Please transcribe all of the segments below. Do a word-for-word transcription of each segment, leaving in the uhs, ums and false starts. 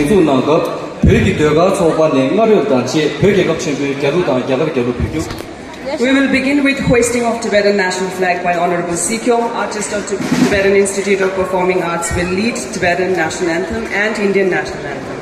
བཙུགས་གནང་སྐབས། བོད་ཀྱི་ཟློས་གར་ཚོགས་པ་ནས་སྔ་རོལ་དང་བཅས་བོད་རྒྱལ་ཁབ་ཆེན་པོའི་རྒྱལ་གླུ་དང་རྒྱ་གར་རྒྱལ་གླུ་འབུལ་རྒྱུ། We will begin with hoisting of Tibetan national flag by Honorable Si Kyong, artist of Tib- Tibetan Institute of Performing Arts, will lead Tibetan national anthem and Indian national anthem.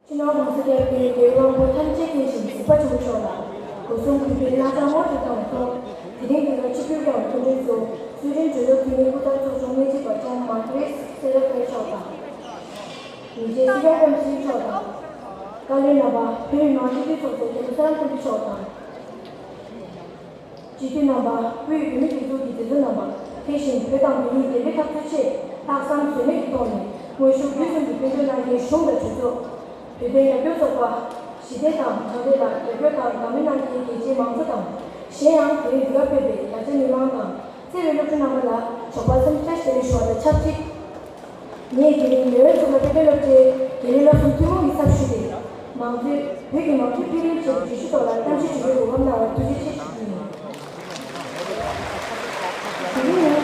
སྤྱི་ནོར་༸གོང་ས་༸སྐྱབས་མགོན་རྒྱལ་བའི་དབང་པོ་ཐམས་ཅད་མཁྱེན་ཅིང་གཟིགས་པ་ཆེན་པོ་མཆོག་ལ་སྒོ་གསུམ་གུས་པས་བསླབ་བྱ་སྔོན་དུ་བཏང་བའི་ཐོག་དེ་རིང་འདི་གར་ཆིབས་བསྒྱུར་བསྐྱངས་པའི་མཐུན་སྒྲིལ་གཙོ་བོ་སུའེ་ཌེན་གྲོས་ཚོགས་འཐུས་མི་སྐུ་ཚབ་ཚོགས་ཆུང་སྨན་རྩིས་པ་ཀྲོང་མཱ་ཀི་རེ་སེ་ར་ཕེལ་མཆོག་དང་། ཉིན་རྗེ་སྲིད་སྐྱོང་སྐུ་ཚབ་མཆོག་དང་། བཀའ་བློན་རྣམ་པ། བོད་མི་མང་སྤྱི་འཐུས་ཚོགས་གཙོ་རྒྱ་ལོ་གསར་ཁམས་ཕུན་ཚོགས་དང་། སྤྱི་འཐུས་རྣམ་པ། དབུས་བོད་མིའི་སྒྲིག་འཛུགས་ཀྱི་མཛད་གཙོ་རྣམ་པ། དེ་བཞིན་བོད་དང་བོད་མིའི་བདེན་པའི་འཐབ་རྩོད་ཆེད་ལྷག་བསམ་ཟོལ་མེད་ཀྱི་ཐོག་ནས་དངོས་ཤུགས་བརྒྱུད་གསུམ་གྱིས་སྐྱོན་བརྗོད་གནང་མཁན་གཞུང་དང་གྲོས་ཚོགས། བོད་དོན་རྒྱབ་སྐྱོར་ཚོགས་པ། ཞི་བདེ་དང་དྲང་བདེན་ལ་རྒྱབ་སྐྱོར་དང་དགའ་མོས་གནང་མཁན་རྒྱལ་སྤྱིའི་མང་གཙོ་དང་། གཞན་ཡང་དེ་རིང་འདི་གར་ཕེབས་པའི་རྒྱ་ཆེ་མི་མང་དང་བརྩེ་བའི་སློབ་ཕྲུག་རྣམ་པ་ལ་ཞོགས་པ་སེམས་བསྐྱེད་བྱེད་པའི་ཞུ་བ་དང་ཆབས་ཅིག་ངས་དེ་རིང་མེས་དབོན་ཚོགས་པ་དཔེ་སྟོན་སློབ་གྲྭའི་དགེ་ལས་སློབ་གསུམ་ཐུན་མོང་གི་ཚབ་ཞུས་ཏེ། མང་གཙོའི་བོད་ཀྱི་མང་གཙོའི་འཕེལ་རིམ་ཆེད་དུ་བརྗོད་གཞི་ཐོག་ལ་གཏམ་བཤད་བྱེད་པའི་གོ་སྐབས་གནང་བར་ཐུགས་རྗེ་ཆེ་ཞུ་རྒྱུ་ཡིན།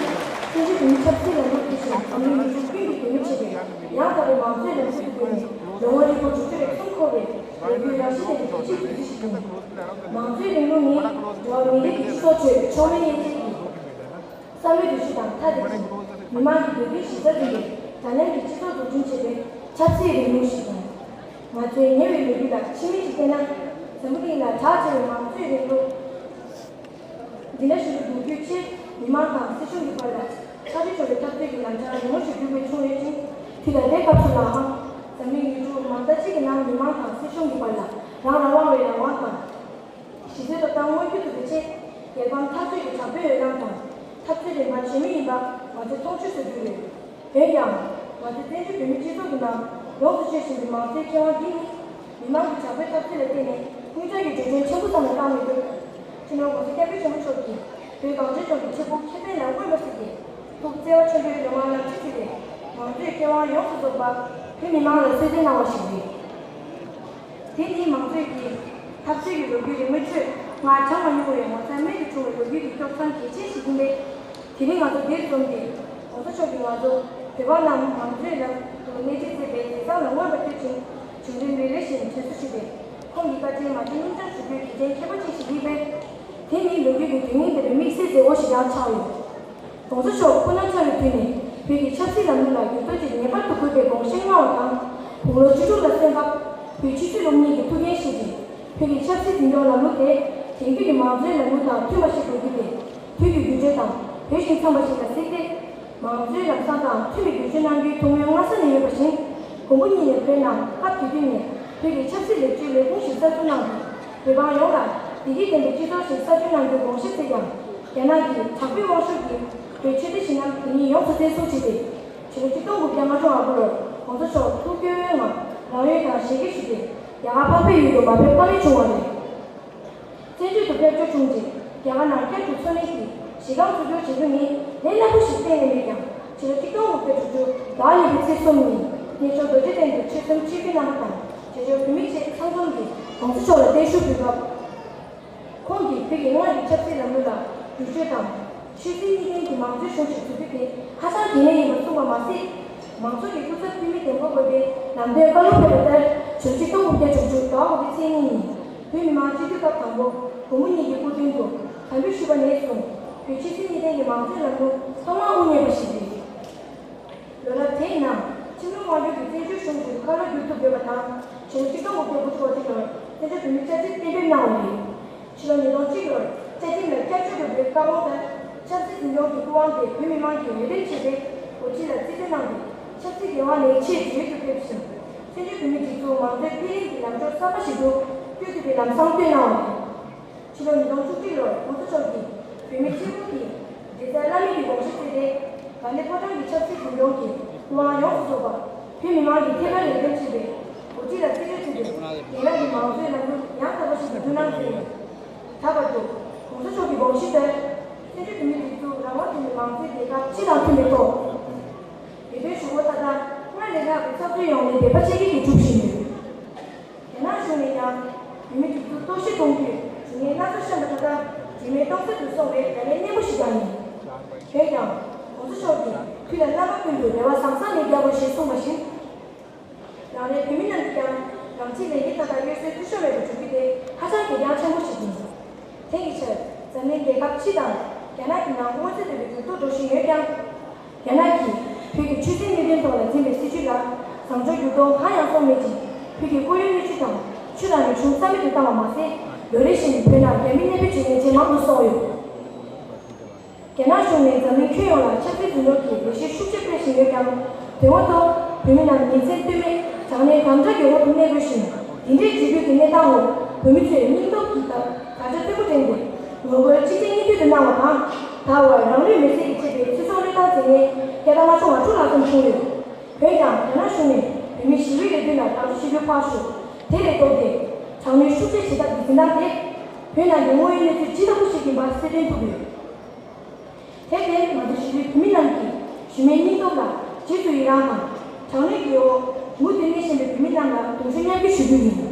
དེ་རིང་ནི་བཙན་བྱོལ་བོད་མིའི་ཆབ་སྲིད་ལམ་ལུགས་དེ་བཞིན་འཛམ་གླིང་ཡུལ་གྲུ་ཀུན་གྱི་བོད་མི་ཆེད་དུ་ཡང་དག་པའི་མང་གཙོའི་ལམ་སྲོལ་དུ་བསྒྱུར་ནས་ལོ་ངོ་ཧྲིལ་པོ་དྲུག་ཅུ་རེ་གསུམ་འཁོར་བའི་ལོ་རྒྱུས་རང་བཞིན་ལྡན་པའི་དུས་ཆེན་དུས་ཚིགས་ཤིག་ཡིན། མང་གཙོའི་རིང་ལུགས་ནི་འགྲོ་བ་མི་རིགས་ཀྱི་སྤྱི་ཚོགས་ཁྲོད་ཕྱོགས་མེད་དབྱེ་འབྱེད་ཀྱི་བསམ་བློའི་འདུ་ཤེས་དང་ཐ་དད་ཅིང་། མི་དམངས་ཀྱི་འདོད་འདུན་གཞི་རྩར་འཛིན་པའི་འདྲ་མཉམ་གྱི་སྤྱི་ཚོགས་འཛུགས་སྐྲུན་བྱེད་པའི་ཆབ་སྲིད་རིང་ལུགས་ཤིག་ཡིན། ང་ཚོའི་ཉེ་བའི་ལོ་རྒྱུས་ལ་ཕྱི་མིག་ཅིག་བལྟས་ན། འཛམ་བུ་གླིང་ལ་གྲགས་ཆེ་བའི་མང་གཙོའི་རིང་ལུགས་འདི་འདྲ་ཞིག་ཏུ་འགྱུར་རྒྱུའི་ཆེད་མི་དམངས་དང་སྲིད་གཞུང་གི་བར་ལ་ཆབ་སྲིད་ཕྱོགས་ཀྱི་འཐབ་རྩོད་ཀྱི་ལམ་ཁ་རིང་མོ་ཞིག་འགྱུར་བའི་བྱུང་ཡོད་ཅིང་། དུས་ད་ལྟའི་སྐབས་སུ་ལའང་འཛམ་གླིང་ཡུལ་གྲུ་མང་དག་ཅིག་གི་ནང་མི་དམངས་དང་སྲིད་གཞུང་གི་བར་ལ་རང་ལ་དབང་བའི་རང་དབང་དང་། གཞི་རྩའི་ཐོབ་ཐང་མངོན་འགྱུར་དུ་འགྲོ་ཆེད། རྒྱལ་ཕམ་འཐབ་རྩོད་ཀྱི་དྲག་པོའི་འོས་ལངས་དང་། འཐབ་རྩོད་རིམ་པ་ཇེ་མི་སྙན་པ་ང་ཚོས་མཐོང་ཆོས་སུ་གྱུར་ཡོད། འོན་ཀྱང་། ང་ཚོའི་བཙན་བྱོལ་བོད་མིའི་སྤྱི་ཚོགས་ཀྱི་ནང་ཡོངས་སུ་སྤྱོད་བཞིན་པའི་མང་གཙོའི་ཁེ་དབང་འདི་ནི། མི་དམངས་ཀྱི་དྲག་པོའི་འཐབ་རྩོད་ལ་བརྟེན་ནས་དངུལ་རྩ་གི་འགྲོ་གྲོན་ཆེན་པོ་ཙམ་ལ་བཏང་མི་དགོས། སྤྱི་ནོར་༸གོང་ས་༸སྐྱབས་མགོན་ཆེན་པོ་མཆོག་གིས་བོད་གངས་ཅན་ལྗོངས་ཀྱི་ཁེ་སྤོགས་ཁེ་ཕན་ལ་མངོན་པར་གཟིགས་ཏེ། ཐུགས་བརྩེ་བ་ཆེན་པོས་མི་མང་ལ་ཅི་ཟེར་ཏེ། མང་གཙོའི་ཁེ་དབང་ཡོངས་སུ་རྫོགས་པ་བོད་མི་མང་ལ་གསོལ་སྟོན་གནང་བ་ཞིག་རེད། དེ་ནི་མང་གཙོའི་གི་འཐབ་རྩོད་ཀྱི་ལོ་རྒྱུས་རིང་མོའི་ཁྲོད་སྔར་གྲངས་མ་མྱོང་བའི་ངོ་མཚར་རྨད་དུ་བྱུང་བའི་ལོ་རྒྱུས་ཀྱི་དཀྱོག་མཚམས་གལ་ཆེན་ཞིག་ཡིན་པས། དེ་རིང་ང་ཚོ་འདིར་འཛོམས་ཏེ་༸གོང་ས་མཆོག་གིས་ང་ཚོ་བོད་པ་རྣམས་མང་གཙོའི་ལམ་དུ་སྣེ་ཁྲིད་མཛད་པའི་མཛད་བཟང་ལ་མངོན་པར་བསྟོད་ཅིང་བྱུང་རིམ་རེ་རེ་བཞིན་དྲན་གསོ་ཞུས་ཏེ། ཁོང་གི་བཀའ་དྲིན་མ་བརྗེད་སྙིང་བཅངས་ཞུ་རྒྱུའི་གལ་ཆེན་ཁྱད་པར་ཅན་ཞིག་ཡིན་པས། དེ་ནི་ལོ་རྒྱུས་ཀྱི་དོན་སྙིང་དེ་ལ་དམིགས་བསལ་མཛད་སྒོ་ཞིག་ཀྱང་ཆགས་ཡོད།༸གོང་ས་མཆོག་སྐུ་ན་ཆུང་བའི་དུས་ནས་བོད་ཀྱི་ཆབ་སྲིད་ལམ་ལུགས་ལ་འགྱུར་ལྡོག་ཅིག་ངེས་པར་དུ་དགོས་པའི་དགོངས་བཞེས་གནང་བ་དང་། དགུང་ལོ་བཅུ་དྲུག་ལ་སོན་སྐབས་བོད་ཆོས་སྲིད་སློབ་གཉེར་གྱི་ཐུགས་འགན་བཞེས་ཏེ། བོད་ཀྱི་ཆབ་སྲིད་འཛིན་སྐྱོང་ལམ་ལུགས་དེ་དེང་དུས་ཀྱི་མང་གཙོའི་ལམ་ལུགས་དང་མཐུན་པ་ཞིག་དགོས་རྒྱུ་དེ་དུས་ཀྱི་འགྱུར་འགྲོས་དང་བོད་ཞིང་འཚམས་པ་ཞིག་ལ་གཟིགས་ཏེ། མང་གཙོའི་ལམ་བཟང་དང་མཐུན་པའི་བསྒྱུར་བཅོས་གནང་རྒྱུའི་ཐུགས་སྨོན་སྔ་ས་ནས་ཡོད་པ་བཞིན། མགོན་པོ་ཉིད་ནས་བོད་ནང་སྐབས་དེ་དུས་ནས་བོད་ཀྱི་ཆབ་སྲིད་ལེགས་བཅོས་ལས་ཁུངས་ཤིག་གསར་འཛུགས་གནང་སྟེ། བོད་འབངས་ཡོངས་ལ་བདེ་སྐྱིད་ལྡན་པའི་སྤྱི་ཚོགས་ཤིག་གསར་སྐྲུན་གནང་རྒྱུའི་དགོངས་བཞེས་མཛད་ཀྱང་། རྒྱ་ནག་གི་དྲག་པོའི་དབང་ཤུགས་ཀྱིས་བོད་ཆོས་སྡེ་ཞིག་རྣམས་དེ་ཉིད་ཡོངས་སུ་བཙན་བཟུང་བྱས་ཏེ། ཕྱི་ལོ་ཆིག་སྟོང་དགུ་བརྒྱ་ལྔ་བཅུ་ང་དགུ་ལོར་༸གོང་ས་མཆོག་ཐུགས་སྐྱོ་བོའི་ངང་རང་ཡུལ་དང་ཞལ་གྱེས་ཞུས་ཏེ། རྒྱ་གར་འཕགས་པའི་ཡུལ་དུ་མ་ཕེབས་ཀ་མེད་བྱུང་བ་རེད། བཙན་བྱོལ་དུ་ཕེབས་འབྱོར་བྱུང་རྗེས། རྒྱ་གར་ནང་བསྐྱར་དུ་འཚོ་གནས་ཀྱི་གཞི་རྐང་འཛུགས་སྐྱོང་བྱེད་རྒྱུ་ནི་ལས་སླ་པོ་ཞིག་གཏན་ནས་མེད་ཀྱང་། ཕྱི་ལོ་ཆིག་སྟོང་དགུ་བརྒྱ་དྲུག་ཅུ་ཟླ་བ་གཉིས་པའི་ཚེས་གསུམ་ཉིན་གནས་མཆོག་རྡོ་རྗེ་གདན་དུ་ཆོལ་གསུམ་ཆོས་བརྒྱུད་རྣམ་པ་དང་བྱེས་འབྱོར་བོད་མི་བཅས་ཚང་འཛོམས་ཀྱིས་༸གོང་ས་མཆོག་ལ་བརྟན་བཞུགས་ཕུལ་སྐབས། ཁོང་གིས་བོད་ཀྱི་སྔར་གྱི་ཆབ་སྲིད་ལམ་ལུགས་ལ་བསྒྱུར་བཅོས་དང་། ཆོས་སྲིད་གཉིས་ལྡན་གྱི་མང་གཙོའི་གཞུང་ཞིག་བཟོ་རྒྱུ་དེ་ཧ་ཅང་གལ་གནད་ཡིན་པར་གསུངས་པ་མ་ཟད། མང་ཚོགས་ཀྱི་སྐུ་ཚབ་འཐུས་མི་འདེམས་བསྐོ་དགོས་པའི་ལམ་སྟོན་བཀའ་སློབ་ཕེབས་པ་ལྟར། ཕྱི་ལོ་ཆིག་སྟོང་དགུ་བརྒྱ་དྲུག་ཅུ་ཟླ་བ་དགུ་པའི་ཚེས་གཉིས་ཉིན་བོད་མི་མང་སྤྱི་འཐུས་སྐབས་དང་པོ་མགོན་པོ་ཉིད་ཀྱི་སྐུ་མདུན་དུ་དམ་འབུལ་ཞུས་པ་ནས་བཟུང་བོད་ཆོས་སྲིད་གཉིས་ལྡན་གྱི་མང་གཙོའི་ལམ་ལུགས་ཐོག་མར་དབུ་བརྙེས་པ་ཞིག་རེད། ལོ་རབས་དེའི་ནང་ཁྲིམས་ལུགས་དབང་སྒྱུར་གྱི་བཙན་བྱོལ་གཞུང་ཞིག་ཏུ་ཁ་ལོ་བསྒྱུར་ཐུབ་ཡོད་པ་དང་། ཕྱི་ལོ་ཆིག་སྟོང་དགུ་བརྒྱ་དགུ་བཅུ་གོ་གཅིག་ལོར་བཙན་བྱོལ་བོད་མིའི་བཅའ་ཁྲིམས་གཏན་འབེབས་གནང་བ་རེད། ཕྱི་ལོ་ཉིས་སྟོང་གཅིག་ལོར་བཅའ་ཁྲིམས་ལ་བསྐྱར་བཅོས་དགོས་པའི་བཀའ་དགོངས་ལྟར། ཆབ་སྲིད་འཛིན་སྐྱོང་གི་སྐུ་དབང་དེ་བོད་མི་མང་གིས་འོས་འདེམས་བྱས་ཏེ་འགོ་ཁྲིད་ལ་རྩིས་སྤྲོད་གནང་སྟེ། ཆབ་སྲིད་འགན་དབང་ལས་ཆེས་མཇུག་ཏུ་ཕེབས་ཤིང་། བཙན་བྱོལ་བོད་མིའི་སྒྲིག་འཛུགས་མང་གཙོའི་འཕེལ་རིམ་གྱི་ལམ་ཕྱོགས་གསར་པ་ཞིག་ཏུ་བསྐྱོད་ཐུབ་པའི་ལམ་བཟང་བཏོད་གནང་བ་རེད། ཕྱི་ལོ་ཉིས་སྟོང་བཅུ་གཅིག་ལོར་༸གོང་ས་མཆོག་གིས་བོད་མི་སྤྱི་བོ་དེ་འབྲེལ་ཚད་བླ་མེད་ཀྱི་དགོངས་གཞི་བཞེས་ཏེ། དགའ་ལྡན་ཕོ་བྲང་གི་ཆབ་སྲིད་འཛིན་སྐྱོང་གི་སྐུ་དབང་ཡོངས་སུ་རྫོགས་པ་བོད་མི་མང་གིས་ཐད་ཀར་ལེགས་འདེམས་བྱས་པའི་འགོ་ཁྲིད་ལ་རྩིས་སྤྲོད་བྱས་ཏེ། རྒྱལ་ཁབ་ཀྱི་མང་གཙོའི་ལམ་ལུགས་ཡང་དག་པ་ཞིག་ཏུ་བསྒྱུར་གནང་མཛད་ཡོད། ད་བར་དུ་༸གོང་ས་མཆོག་གི་དགོངས་གཞི་ལྟར། བཙན་བྱོལ་བོད་མིའི་སྒྲིག་འཛུགས་རང་དབང་ལྡན་པའི་མང་གཙོའི་རྒྱལ་ཁབ་སྤྱི་དང་མཐུན་པའི་ཐོག་ལས་དོན་ཞུ་སྒོ་མཐའ་དག་སྔར་ལས་ལྷག་པའི་ཚགས་ཚུད་ཡོང་བའི་འབད་པ་བྱེད་ཀྱི་ཡོད་པ་གྲུབ་བཞིན་ཡོད། རྒྱ་ནག་གཞུང་ནས་ཀྱང་བོད་མིའི་སྒྲིག་འཛུགས་གཏོར་བཤིག་གཏོང་རྒྱུའི་གྲུ་ངན་སྣ་ཚོགས་བཤམས་པ་ད་ལྟ་འཇིགས་མེད་སྟོང་ཟད་དུ་སོང་བའི་ལས་གནས་རྣོན་པོ་ཞིག་ཀྱང་ཡིན། འོན་ཀྱང་༸གོང་ས་མཆོག་གིས་དུས་དང་རྣམ་པ་ཀུན་ཏུ་རེ་བ་བཟང་ས་ནས་རྒྱག་དགོས་ཞེས་གསུངས་པ་བཞིན། རང་རེའི་བོད་མི་རྣམས་ཀྱིས་ཀྱང་རང་བཞིན་ལས་འགན་མཐའ་དག་གཡོ་ཟོལ་འཐུས་ཤོར་མེད་པར་སྒྲུབ་རྒྱུ་དེ་ཧ་ཅང་གལ་འགངས་ཆེན་པོ་ཞིག་ཡིན། དེང་གི་ཆར་འཛམ་གླིང་རྒྱལ་ཁབ་སྤྱི་དང་རྒྱ་ནག་གི་ནང་མངོན་གསལ་དོད་པའི་འགྱུར་ལྡོག་འགྲོ་བཞིན་ཡོད་ཀྱང་། རྒྱ་ནག་གིས་བོད་ཀྱི་ཆོས་སྲིད་གནད་དོན་ཐོག་ལ་འཛིན་པའི་སྲིད་བྱུས་ལ་བཟང་ཕྱོགས་འགྱུར་ལྡོག་གང་ཡང་སོང་མེད་ཅིང་། བོད་ཀྱི་ཁོར་ཡུག་སྣོད་བཅུད་དང་ཆོས་དང་རིག་གཞུང་རྩ་མེད་དུ་བཏང་བ་མ་ཟད། ལོ་རེ་བཞིན་བོད་ནང་རྒྱ་མིས་གནས་སྤོས་བྱེད་མཁན་ཇེ་མང་དུ་སོང་ཡོད། རྒྱ་ནག་གཞུང་ནས་འཛམ་གླིང་ཁྱོན་ཡོངས་ལ་ཆབ་སྲིད་འཛིན་སྐྱོང་གི་ལས་གཞི་ཤུགས་ཆེ་སྤེལ་བཞིན་ཡོད་ཀྱང་། དོན་དངོས་ཐོག་བོད་མི་རྣམས་ཉིན་མཚན་ལྟོས་མེད་དྲག་གནོན་དམ་དྲག་གི་འོག་ཏུ་གནས་དགོས་ཤིང་། འདི་འདྲའི་འཇིགས་སྐུལ་གྱི་གནས་སྟངས་འོག་བོད་མི་ཚོས་སྙིང་སྟོབས་ཀྱི་དར་དར་ཆ་མཐོན་པོ་བསྒྲེངས་ཏེ། ངོ་རྒོལ་གཅིག་རྗེས་གཉིས་མཐུད་དུ་གནང་བ་དང་། ད་བར་རང་ལུས་མེར་སྲེག་གིས་བཅད་པའི་ཚེ་སྲོག་བློས་བཏང་བྱས་ནས་བརྒྱ་དང་ལྔ་བཅུ་ང་དྲུག་ལྷག་ཙམ་བྱུང་ཡོད། འོན་ཀྱང་རྒྱ་ནག་གཞུང་ནས་བོད་མི་ཞི་བའི་ལས་དོན་ལ་དག་བཅོས་བྱེད་རྒྱུ་ཕར་ཞོག་དེ་ལས་ལྡོག་སྟེ། དྲག་གནོན་ཤུགས་ཆེ་བྱེད་ཐབས་ཀྱི་འཛིན་སྟངས་དེས་བོད་ནང་གི་དངོས་ཡོད་གནས་ཚུལ་ཇི་ལྟ་བུ་ཞིག་ཡིན་པ་གསལ་སྟོན་ཐུབ་ཡོད། དེར་བརྟེན་ང་ཚོ་གཞིས་ལུས་བོད་མི་རྣམས་ཀྱིས་གཞི་མེད་སྙིང་སྟོབས་ལ་རྗེས་སུ་ཡི་རང་དང་། དྲག་གནོན་གྱི་འོག་མུ་མཐུད་གནས་བཞིན་པའི་བོད་མི་རྣམས་ལ་གདུང་སེམས་མཉམ་སྐྱེད་ཞུ་རྒྱུ་ཡིན།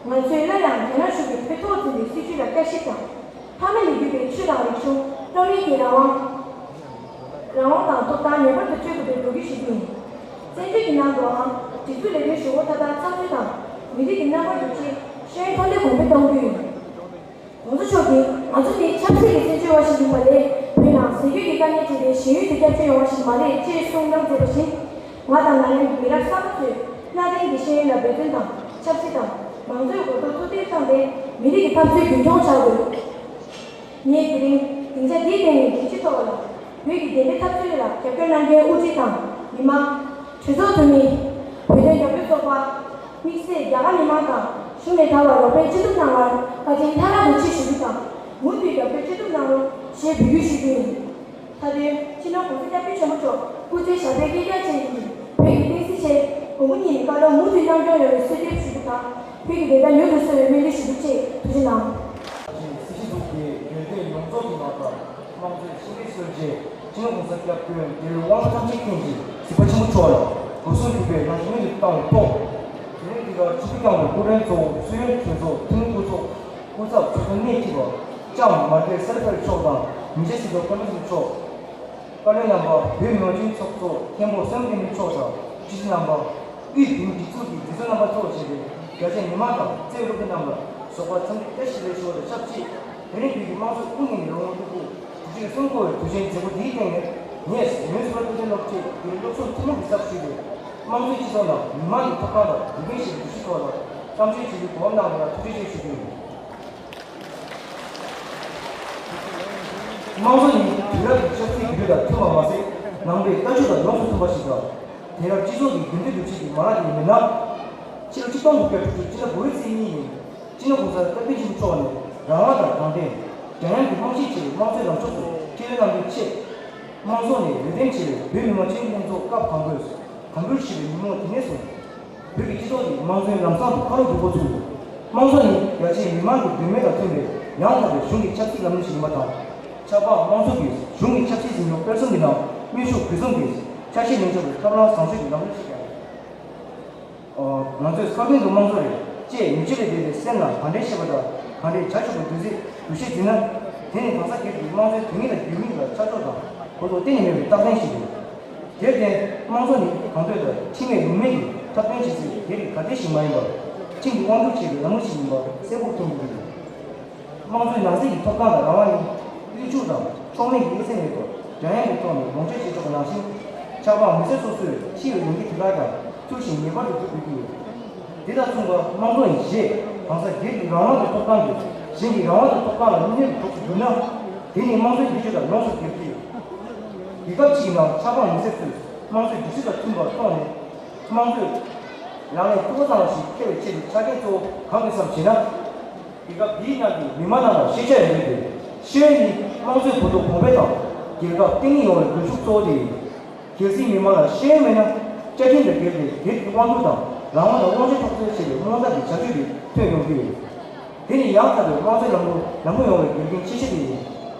ང་ཚོས་སླར་ཡང་རྒྱ་ནག་གཞུང་གིས་བོད་ཐོག་འཛིན་པའི་སྲིད་བྱུས་ལ་བསྐྱར་ཞིབ་དང་། ཕ་མེས་ལས་བརྒྱུད་པའི་ཆོས་དང་རིག་གཞུང་སློབ་གཉེར་གྱི་རང་དབང་། རང་དབང་དང་ཐོབ་ཐང་ངེས་པར་དུ་སྤྲོད་དགོས་པའི་འབོད་སྐུལ་ཞུ་རྒྱུ་ཡིན། བཙན་བྱོལ་གྱི་ནང་དུའང་སྒྲིག་འཛུགས་ལས་དོན་ཞུ་སྒོ་མཐའ་དག་ཚགས་ཚུད་དང་། མི་རིགས་ཀྱི་རྣམ་པ་བསྒྱུར་ཆེད་ཤེས་ཡོན་ཐོན་ལས་གོང་འཕེལ་གཏོང་རྒྱུ་ཡིན། ༸གོང་ས་མཆོག་གིས་ང་ཚོ་ནི་ཆབ་སྲིད་ཀྱི་བཙན་བྱོལ་བ་ཞིག་ཡིན་པ་ལས། བོད་ནང་ཟས་གོས་ཀྱི་དཀའ་ངལ་འཕྲད་དེ་གཞན་ཡུལ་དུ་སྐྱབས་བཅོལ་ཡོང་བ་ཞིག་མ་རེད་ཅེས་གསུངས་གནང་མཛད་པ་བཞིན། ང་དང་ན་ནིང་གི་མི་རབས་གསར་པ་ཚོས་གནའ་དེང་གི་ཤེས་ཡོན་ལ་འབད་བརྩོན་དང་། ཆབ་སྲིད་དང་མང་གཙོའི་གོ་རྟོགས་ཐུགས་གཏད་བཏང་སྟེ། མི་རིགས་ཀྱི་འཐབ་རྩོད་རྒྱུན་འཁྱོངས་བྱ་དགོས། ངས་དེ་རིང་སྡིངས་ཆ་འདིའི་སྟེང་ནས་མགྲིན་གཅིག་ཐོག་ལ་བོད་ཀྱི་བདེན་པའི་འཐབ་རྩོད་ལ་རྒྱབ་སྐྱོར་གནང་མཁན་དབུ་ཁྲིད་དང་མི་མང་། གྲོས་ཚོགས་འཐུས་མི། བོད་དོན་རྒྱབ་སྐྱོར་ཚོགས་པ། དམིགས་བསལ་རྒྱ་གར་མི་མང་དང་གཞུང་ནས་ད་བར་རོགས་ཕན་ཅི་ཐུབ་གནང་བར་བཀའ་དྲིན་མཐའ་ཡས་པ་ཆེ་ཞུ་རྒྱུ་དང་། མུ་མཐུད་རྒྱབ་སྐྱོར་ཅི་ཐུབ་གནང་རོགས་ཞེས་འབོད་སྐུལ་ཞུ་རྒྱུ་ཡིན། མཐའ་དོན་སྤྱི་ནོར་༸གོང་ས་༸སྐྱབས་མགོན་ཆེན་པོ་མཆོག་སྐུ་ཚེ་ཞབས་པད་བསྐལ་བརྒྱར་བརྟན་ཅིང་། བོད་ཀྱི་བསྟན་སྲིད་ཆེད་མགོན་པོ་ཉིད་ཀྱི་བཀའ་སློབ་མུ་མཐུད་གནང་སྐྱོང་ཡོང་བའི་གསོལ་འདེབས་ཞུ་རྒྱུ་དང་། བོད་ཀྱི་བདེན་མཐའ་མྱུར་དུ་གསལ་བའི་སྨོན་འདུན་ཞུ་རྒྱུ་བཅས་ཐུགས་རྗེ་གནང་། སྲིད་སྤྱི་ཟུར་གྱི་རྒྱུན་ལས་ཡོངས་རྫོགས་ཀྱི་ནང་དུ་དམངས་གཙོའི་ཆིངས་ཡིག་སྲོལ་འབྱེད། སྤྱི་ནོར་༸གོང་ས་༸སྐྱབས་མགོན་རྒྱལ་བའི་དབང་པོ་ཐམས་ཅད་མཁྱེན་ཅིང་གཟིགས་པ་ཆེན་པོ་མཆོག་ལ་སྒོ་གསུམ་གུས་པས་ཡང་ཞུ་སྙན་དུ་བཏང་བའི་ཐོག་དེ་རིང་འདི་གར་ཆིབས་བསྒྱུར་བསྐྱངས་པའི་སྐུ་མགྲོན་གཙོ་བོ། སུ་ཡོན་གྲོས་ཚོགས་ཐུན་མོང་དབུ་ཚོགས་སྐུ་ཚབ་ཚོགས་གཙོ་གནད་ཁྲིད་པ་ལྕམ་མར་ཀེར་སེ་ར་ཕེལ་མཆོག་དང་མི་རྗེ་སྲིད་ཟུར་ཀརྨ་སེང་གེ་མཆོག་བཀའ་བློན་རྣམ་པ། བོད་མི་མང་སྤྱི་འཐུས་ཚོགས་གཙོ་མཁན་པོ་བསོད་ནམས་བསྟན་འཕེལ་མཆོག་དང་སྤྱི་འཐུས་རྣམ་པ། དབུས་བོད་མིའི་སྒྲིག་འཛུགས་ཀྱི་མཛད་གཙོ་རྣམ་པ་གཙོ་བྱས་པའི་རྒྱ་ཆེའི་མི་མང་དང་རྩེ་སློབ་ཕྲུག་རྣམས་ལ་སོགས་པ་འཚམས་འདྲི་བཀྲ་ཤིས་བདེ་ལེགས་ཞུ་བ་དང་ཆབས་ཅིག་དེ་རིང་བོད་ཀྱི་དམངས་གཙོ་དབུ་བརྙེས་ནས་ལོ་ངོ་དྲུག་ཅུ་དྲུག་ཅུ་རེ་གསུམ་འཁོར་བའི་དུས་ཆེན་མཛད་སྒོ་འདིའི་སྟེང་ནས་ངས་ཡོན་སུ་བ་སློབ་ཆེན་སློབ་ཁྲིད་ཀྱི་སློབ་ཟུར་ཐུན་མོང་གི་ཚབ་ཞུས་ཏེ་དམངས་གཙོའི་སྤྱི་ཚོགས་ནང་མི་མང་གི་ཐོབ་ཐང་དང་འགྲོ་གྲོན་ཞེས་པའི་འདུ་ཤེས་ཐོག་ལ་བསམ་ཚུལ་བྱེད་རྒྱུའི་གོ་སྐབས་གནང་བ་ལ་ཐུགས་རྗེ་ཆེ་ཞུ་རྒྱུ་ཡིན། དམངས་གཙོ་ནི་དུས་རབས་ཀྱི་ཆབ་སྲིད་འགྱུར་འགྲོས་དང་མཐུན་པ་མ་ཟད་ནང་པའི་ལྟ་སྤྱོད་དང་ཡོངས་སུ་མཐུན་པ་ཞིག་དང་། དེང་རབས་སྤྱི་ཚོགས་ཀྱི་འགྱུར་འགྲོས་འགྲོ་བྱེད་ཀྱི་མ་ལག་ཅིག་ཡིན་པས་ན། ཕྱི་ལོ་ཆིག་སྟོང་དགུ་བརྒྱ་དྲུག་ཅུ་ཕྱི་ཟླ་དགུ་པའི་ཚེས་གཉིས་ཉིན་སྤྱི་ནོར་༸གོང་ས་༸སྐྱབས་མགོན་ཆེན་པོ་མཆོག་ནས་རང་དབང་དང་དྲང་བདེན། འདྲ་མཉམ་གྱི་རྨང་གཞི་ཆེ་བའི་དམངས་གཙོའི་ལམ་ཕྱོགས་སུ་ཁས་ལེན་གནང་རྒྱུའི་ཆེད། དམངས་གཙོ་ནས་འོས་འདེམས་བྱས་པའི་བོད་མི་མང་སྤྱི་འཐུས་ལྷན་ཚོགས་སྐབས་དང་པོས་དམ་འབུལ་ཞུས་པའི་ཉིན་མོ་དེ་ནས་བཟུང་། བོད་ཀྱི་སྤྱི་ཚོགས་ཀྱི་དམངས་གཙོའི་ལམ་བཟང་དུ་ཁ་ལོ་སྒྱུར་འགོ་ཚུགས། དམངས་གཙོ་ནི་རྒྱ་ཆེའི་མི་མང་གི་འདོད་མོས་དང་མཐུན་པའི་ཡང་དག་པའི་གཞུང་གི་ཆབ་སྲིད་ལམ་ལུགས་ཤིག་ཡིན་པ་དང་། ཆབ་འབངས་དམངས་གཙོ་གིས་གཞུང་གི་ཆབ་སྲིད་འཛིན་སྐྱོང་སྤེལ་གསུམ་གྱི་ནང་དངོས་ཤུགས་དགུ་གསུམ་གྱིས་ཆ་ཤས་ལེན་ཆོག་པའི་ཐབས་ལམ་བཟང་ཤོས་ཀྱི་ལམ་ལུགས་ཤིག་ཀྱང་ཡིན། ང་ཚོས་ཁ་ཀུན་ཏུ་དམངས་གཙོ་རེད་ཅེས་མི་ཆོས་ལས་འདས་པའི་སེམས་ནང་ག་འདྲའི་ཤེས་པ་དང་ག་འདྲའི་བྱ་ཆོག་པའི་འདུ་འཛི་འདུ་ཤེས་འཛིན་ན། དེ་ནི་གང་ཟག་སྒེར་གྱི་དམངས་གཙོའི་དོན་སྙིང་དང་རྒྱུས་མིང་ལ་ཆ་འཇོག་དང་གོ་རྟོགས་གཏན་ནས་མེད་པའི་རྟགས་མཚན་ཞིག་རེད། དེར་བརྟེན་དམངས་གཙོ་ནི་གང་འདོད་ལྟར་ཁྲིམས་མེད་ལུགས་མེད་ཀྱི་འཁྲབ་སྟོན་བྱེད་སའི་སྒེར་གྱི་གར་སྟེགས་ཤིག་མ་ཡིན་པར་ཁྲིམས་ཀྱིས་དབང་སྒྱུར་བྱེད་པའི་ལམ་ལུགས་ཤིག་ཡིན་པ་གསལ་པོར་མཐོང་གི་འདུག་དམངས་གཙོའི་ནང་གསེས་ཀྱི་ཐོབ་ཐང་དང་རང་དབང་ནི་དབུལ་ཕྱུག་དང་ཕྱོགས་མེད་ཀྱི་དབྱེ་མཚམས་མེད་པར་འདྲ་མཉམ་གྱི་ཐོག་ནས་ལོངས་སྤྱོད་བྱེད་ཆོག་པ་ནང་བཞིན། ཆབ་འབངས་མི་སེར་སོ་སོས་འཁྱེར་བའི་ལས་འགན་དེ་དག་ཀྱང་ཚུལ་བཞིན་ངེས་པར་དུ་སྒྲུབ་དགོས་ཀྱི་ཡོད། དེ་དང་མཚུངས་པར་དམངས་གཙོ་ཡི་རྗེས་གང་ཟག་སྒེར་གྱི་རང་དབང་གི་ཐོབ་ཐང་གིས་གཞན་གྱི་རང་དབང་གི་ཐོབ་ཐང་ལ་བསྙོན་འཛུགས་གྲུབ་ཏུ་གྱུར་ན། དེ་ནི་དམངས་གཙོའི་སྒྱུར་བཅོས་དང་ཡོངས་སུ་འགལ་གྱི་ཡོད། རྒྱལ་ཁབ་གཅིག་གི་ནང་ཆབ་འབངས་མི་སེར་ཚོས་དམངས་གཙོའི་སྒྲིག་གཞི་དང་མཐུན་པར་གཏོང་ནས། དམངས་གཙོའི་ལག་ལེན་ལྐུགས་པ་ཙམ་ཞིག་འཁེལ་བའི་ཆེད་དུ་ཆ་རྐྱེན་གཙོ་བོ་གང་དགོས་སམ་ཞེ་ན། རྒྱལ་ཁབ་འདིའི་ནང་གི་མི་མང་རྣམས་ལ་ཤེས་བྱ་ཡོད་དེ། ཤེས་ཡོན་ནི་དམངས་གཙོའི་གོ་རྟོགས་གོང་འཕེལ་དང་རྒྱལ་ཁབ་བརྟན་ལྷིང་ཡོང་བའི་སྒུལ་ཤུགས་གཙོ་བོ་དེ་ཡིན། གལ་སྲིད་མི་མང་ལ་ཤེས་ཡོན་མེད་ན། བཅའ་ཁྲིམས་དང་འགལ་ཏེ་སྒེར་གྱི་དབང་སྒྱུར་དང་རང་དབང་དང་དབང་ཆ་འཕྲོག་རྩོད་བྱེད་པའི་རྨོངས་དད་ཀྱི་བྱ་སྤྱོད་དེ་ཐོན་ཡོང་གི་ཡོད། དེ་ནི་ཡང་དག་པའི་དམངས་གཙོའི་ལམ་ལུགས་ལམ་ལྷོང་ཡོང་བའི་འགལ་རྐྱེན་ཆེ་ཤོས་དེ་ཡིན།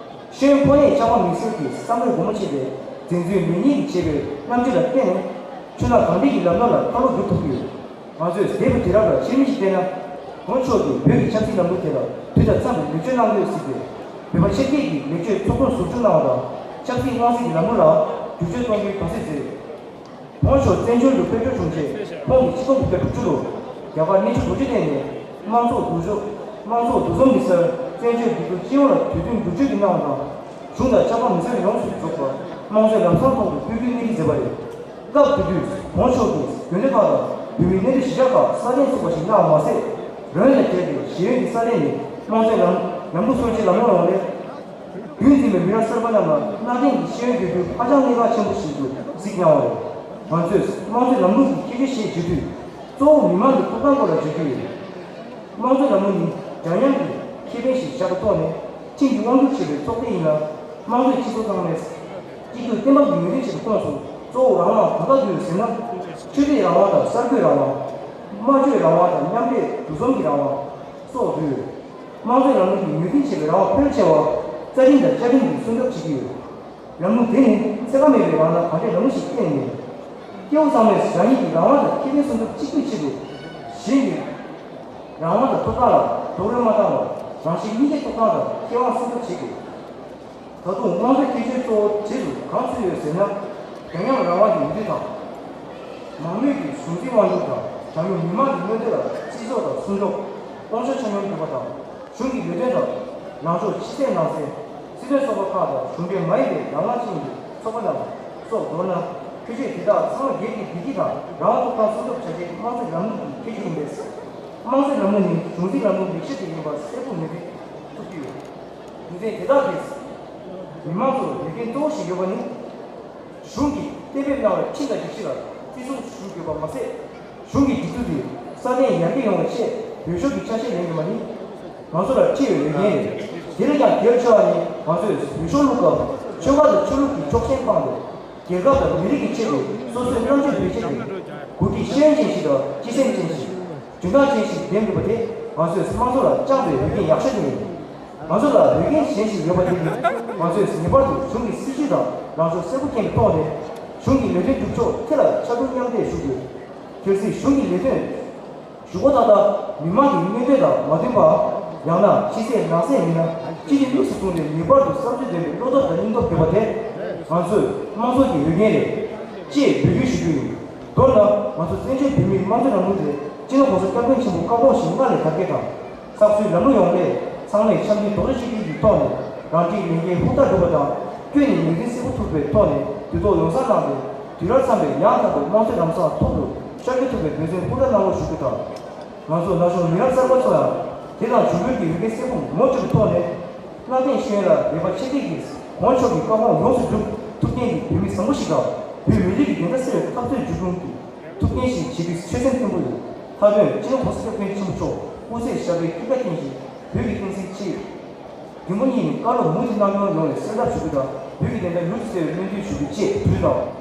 ཤེས་ཡོན་ཁོ་ནས་ཆབ་འབངས་མི་སེར་གྱི་བསམ་བློའི་སྒོ་མོ་ཕྱེ་སྟེ་འཛིན་བཟུང་ལེན་གཉིས་ཀྱིས་བྱས་པའི་རྣམ་དཔྱོད་ལ་བརྟེན་ནས་ཆོས་ལུགས་གང་འདྲ་གི་ལམ་ལུགས་ལ་ཁ་ལོ་བསྒྱུར་ཐུབ་ཀྱི་ཡོད། ང་ཚོས་འདས་པའི་དུས་རབས་ལ་ཕྱིར་མིག་ཅིག་བལྟས་ན། ཁོང་མཆོག་གིས་བོད་ཀྱི་ཆབ་སྲིད་ལམ་ལུགས་དེ་ལ་དུས་དང་འཚམས་པའི་ལེགས་བཅོས་གནང་དགོས་ཟེར་ཏེ། བོད་པ་ཆེད་སྐད་ཀྱི་ལེགས་བཅོས་ཚོགས་ཆུང་ཟུར་འཛུགས་གནང་བ་དང་། ཆབ་སྲིད་དབང་སྲིད་ཀྱི་ལམ་ལུགས་ལ་བསྒྱུར་བཅོས་གཏོང་རྒྱུའི་དོགས་སེལ་མཛད། ཁོང་མཆོག་བཙན་བྱོལ་དུ་ཕེབས་འབྱོར་བྱུང་རྗེས་ཁོང་གིས་ཆིག་སྟོང་དགུ་བརྒྱ་དྲུག་ཅུ་ལོར་རྒྱ་གར་གནས་ཆུང་རྡོ་རྗེ་གདན་ནས་དམངས་གཙོ་འདུ་འཛོམས་དམངས་གཙོ་འདུ་འཛོམས་ཀྱི་སར་བཙན་བྱོལ་སྒྲིག་འཛུགས་སྤྱི་ཡོངས་ལ་དུས་བསྟུན་བསྒྱུར་བཅོས་ཀྱི་གནང་བ་དང་། གཞུང་དང་ཆབ་འབངས་མི་སེར་ཡོངས་སུ་རྫོགས་པར་དམངས་གཙོའི་ལམ་བཟང་ཐོག་ཏུ་སྐུལ་སྐྱོད་གནང་རྒྱུ་མཛད་པ་རེད། སྐབས་དེ་དུས་ཁོང་མཆོག་གིས་དགོན་སྡེ་ཁག་དང་བོད་མིའི་གནས་སྡོད་གཞིས་ཆགས་ཁག་སྲ་བརྟན་ཚུགས་པ་ཞིག་གནང་བ་མ་ཟད། རང་ཡུལ་དང་བྲལ་ཏེ་གཞན་ཡུལ་གྱི་ས་གནས་ནས་དམངས་གཙོའི་ལམ་ལམ་ལུགས་སྲོལ་ཆེན་ལམ་ལྷོང་ཡོང་སླད། རྒྱུན་འཛིན་པའི་མི་རབས་གསར་པ་རྣམས་ལ་གནའ་དེང་གི་ཤེས་ཡོན་དགོས་རྒྱུ་ཧ་ཅང་གནད་འགག་ཆེན་པོ་ཞིག་ཏུ་གཟིགས་གནང་བ་རེད། ང་ཚོས་དམངས་གཙོའི་ལམ་ལུགས་ཀྱི་ཁྱད་ཆོས་ཞེས་བརྗོད་དུས། གཙོ་བོ་མི་མང་གི་ཐོབ་ཐང་སྐོར་ལ་བརྗོད་ཀྱི་ཡོད། དམངས་གཙོའི་ལམ་ལུགས་ནི་འདྲ་མཉམ་གྱི་ཁེ་ཕན་ཞིག་བཞག་པའི་ཐོག་ནས་ཁྲིམས་ཀྱིས་དབང་སྒྱུར་བྱེད་པའི་ཚོགས་སྡེ་ཡིན་ལ། དམངས་གཙོའི་སྤྱི་ཚོགས་ཚང་མས་སྤྱི་འཐུས་གཏན་ཕབ་ཀྱི་ངོས་འཛིན་བྱེད་པའི་ཁོངས་སུ་གཙོ་བོ་རང་དབང་གང་དག་འདུས་ཟེར་ན། ཆོས་དད་རང་དབང་དང་གསར་འགོད་རང་དབང་། སྨྲ་བརྗོད་རང་དབང་དང་མཉམ་འབྲེལ་འདུ་འཛོམས་ཀྱི་རང་དབང་སོགས་འདུས་ཡོད། དམངས་གཙོའི་ལམ་ལུགས་ཀྱིས་ངོས་འཛིན་བྱེད་པའི་རང་དབང་ཕལ་ཆེ་བ་རྩ་ཁྲིམས་དང་བཅའ་ཁྲིམས་ཀྱིས་སྲུང་སྐྱོབ་བྱེད་ཀྱི་ཡོད། ལམ་ལུགས་དེ་ནི་ཚད་བཀག་མེད་པའི་ངང་ལ་གང་འདྲའི་ལམ་ལུགས་ཤིག་གཏན་ནས་མིན། སྐྱེ་བོ་ཚང་མས་རང་ཉིད་ཀྱི་རང་དབང་དང་ཁེ་ཕན་སྲུང་སྐྱོབ་གཅིག་པུའི་ཆེད་དུ། གཞན་གྱི་རང་དབང་དང་ཐོབ་ཐང་ལ་རྡོག་རོལ་མ་བཏང་བར་རང་གཞན་གཉིས་ཀའི་ཐོབ་ཐང་དང་ཁེ་དབང་སྲུང་སྐྱོབ་བྱེད་དགོས། ད་དུང་དམངས་གཙོའི་ཁྱད་ཆོས་གཙོ་བོ་རྗེས་སུ་གང་ཚུད་ཡོད་ཟེར་ན། འདྲ་མཉམ་རང་དབང་གི་འོས་བསྡུ་དང་། མང་མོས་ཀྱི་གཞུང་འཛིན་དབང་སྒྱུར་དང་འདྲ་མཉམ་མི་མང་གི་མངོན་འདོད་ལ་བརྩི་འཇོག་དང་སྲུང་སྐྱོབ། དབང་ཆ་ཆ་སྙོམས་སྒྲུབ་པ་དང་། གཞུང་གི་ལས་དོན་དང་། ལངས་ཕྱོགས་ཕྱི་གསལ་ནང་གསལ། སྲིད་དོན་ཚོགས་པ་ཁག་དང་གཞུང་འབྲེལ་མ་ཡིན་པའི་རང་དབང་ཅན་གྱི་ཚོགས་པ་རྣམས་སོགས་མདོར་ན། ཁྱད་ཆོས་དེ་དག་ཚང་མ་སྒེར་གྱི་བདེ་སྐྱིད་དང་རང་དབང་ཐོབ་ཐང་སྲུང་སྐྱོབ་བྱ་ཆེད་དམངས་གཙོའི་ལམ་ལུགས་ཀྱི་ཁྱད་ཆོས་ཡིན་པས། དམངས་གཙོའི་ལམ་ལུགས་ནི་གཞུང་འཛིན་ལམ་ལུགས་ལེགས་ཤོས་དེ་ཡིན་པ་གསལ་པོ་ངོས་འཛིན་ཐུབ་ཀྱི་ཡོད། རྒྱུ་མཚན་དེ་དག་གིས། མི་མང་ཚོར་ལས་འགན་གཙོ་བོ་ཞིག་ཡོད་པ་ནི། གཞུང་གིས་གཏན་འབེབས་གནང་བའི་ཁྲིམས་དང་སྒྲིག་གཞི་ལ་བརྩི་སྲུང་ཞུ་དགོས་པ་མ་ཟད། གཞུང་གི་སྒྲིག་འཛུགས་དེ་སྲ་བརྟན་ཡར་རྒྱས་ཡོང་བའི་ཆེད་འོས་ཤོག་གི་ཆ་ཤས་ལེན་དགོས་པ་ནི། ང་ཚོ་ལ་འཁྲི་བའི་འོས་འགན་རེད། དེ་ལས་ཀྱང་གལ་ཆེ་བ་ནི་ང་ཚོས་འོས་ཤོག་བླུགས་སྐབས་ཆོལ་ཁ་དང་ཆོས་ལུགས་ཀྱི་ཕྱོགས་ཞེན་སྤངས་ཏེ། རྒྱལ་ཁབ་དང་མི་རིགས་ཀྱི་ཆེད་དུ་སོ་སོའི་རྣམ་དཔྱོད་བེད་སྤྱད་དེ། འགོ་ཁྲིད་ཤེས་ཡོན་ཅན་ཞིག་དང་སྤྱི་སེམས་ཅན་ཞིག་འཇོན་ཐང་ཅན་ཞིག་འདེམས་དགོས་པ་དེ་ང་ཚོས་དམངས་གཙོ་ལ་བཅངས་པའི་འོས་འགན་ཡག་ཤོས་དེ་ཡིན། ང་ཚོ་ལ་འོས་འགན་གཞན་ཞིག་ཡོད་པ་དེ་ནི། ང་ཚོས་ངེས་པར་དུ་གཞུང་གི་སྲིད་ཇུས་དང་ལངས་ཕྱོགས་གསལ་པོ་མཁྱེན་པའི་ཐོག་ནས། གཞུང་གི་ལས་དོན་སྒྲུབ་ཕྱོགས་དེ་ལ་ཕྱར་གྲུ་མཉམ་འདེགས་ཞུ་དགོས། གལ་སྲིད་གཞུང་གི་ལས་དོན་ཞུ་སྒོ་ཏག་ཏག་མི་མང་གི་མངོན་འདོད་དང་མ་མཐུན་པ། ཡང་ན་ཕྱི་གསལ་ནང་གསལ་མིན་ན། སྤྱི་བདེ་དམིགས་སུ་བཟུང་སྟེ་ངེས་པར་དུ་བསམ་ཚུལ་ལྡན་པའི་བློ་སྟོབས་དང་སྙིང་སྟོབས་ཡོད་པ་དེ། ང་ཚོས་དམངས་གཙོ་གི་འོས་འགན་རེད། ཅེས་འབོད་སྐུལ་ཞུ་རྒྱུ་ཡིན། མདོར་ན། ང་ཚོ་བཙན་བྱོལ་བོད་མིའི་དམངས་གཙོའི་ལམ་ལུགས་དེ་སྤྱི་ནོར་༸གོང་ས་༸སྐྱབས་མགོན་ཆེན་པོའི་བཀའ་དགོངས་བཞིན་སྔར་ལས་དར་རྒྱས་དང་། ཚགས་ཚུད་ལམ་ལུགས་ཡོང་སླད། ཚང་མས་འཆམ་མཐུན་རྡོག་རྩ་གཅིག་སྒྲིལ་གྱི་ཐོག་ནས་རང་འཁྲིའི་ལས་འགན་ཧུར་ཐག་སྒྲུབ་པ་དང་། སྐྱོན་ནས་ངོས་འཛིན་གསལ་པོ་ཐུབ་པའི་ཐོག་ནས་དུས་ཐོག་ཡོ་བསྲང་གནང་སྟེ། དུས་རབས་འཚམ་པའི་ཡང་དག་པའི་དམངས་གཙོའི་ལམ་སང་ཐོག་ཏུ་ཤར་རྒྱུ་ཐུབ་པའི་འབད་བརྩོན་ཧུར་ཐག་གནང་རོགས་ཞུ་རྒྱུ་དང་། ང་ཚོ་ན་གཞོན་མི་རབས་གསར་པ་ཚོ་ཡང་དེ་དང་འབྱུང་འགྱུར་གྱི་འོས་འགན་གསལ་པོ་ངོ་སྤྲོད་ཀྱི་ཐོག་ནས། གནའ་དེང་ཤེས་ཡོན་ལ་རེ་བ་ཆེ་གཏིང་གིས་གོང་མཆོག་གི་བཀའ་དགོངས་ཡོངས་སུ་འགྲུབ་ཐུབ་མཁན་གྱི་བོད་མི་བཟང་པོ་ཞིག་དང་། བོད་མི་རིགས་ཀྱི་བདེན་མཐའ་གསལ་བའི་འཐབ་རྩོད་མཇུག་སྐྱོང་གི་ཐུབ་མཁན་ཞིག་བྱེད་རྒྱུའི་ཆོད་སེམས་བརྟན་པོ་ཡོད། མཐའ་དོན་སྤྱི་ནོར་༸གོང་ས་༸སྐྱབས་མགོན་ཆེན་པོ་མཆོག་སྐུ་ཚེ་ཞབས་པད་སྐྱིད་པ་བརྟན་ཞིང་། བོད་ཀྱི་བསྟན་སྲིད་ཆེད། མགོན་པོ་གཉིས་ནས་བཀའ་སློབ་མུ་མཐུད་གནང་མྱོང་ཡོང་བའི་གསོལ་འདེབས་ཞུ་རྒྱུ་དང་། བོད་ཀྱི་བདེན་མཐའ་ལུས་སུ་གསལ་བའི་སྨོན་འདུན་ཞུ་རྒྱུ་བཅས་ཞུས་དང་།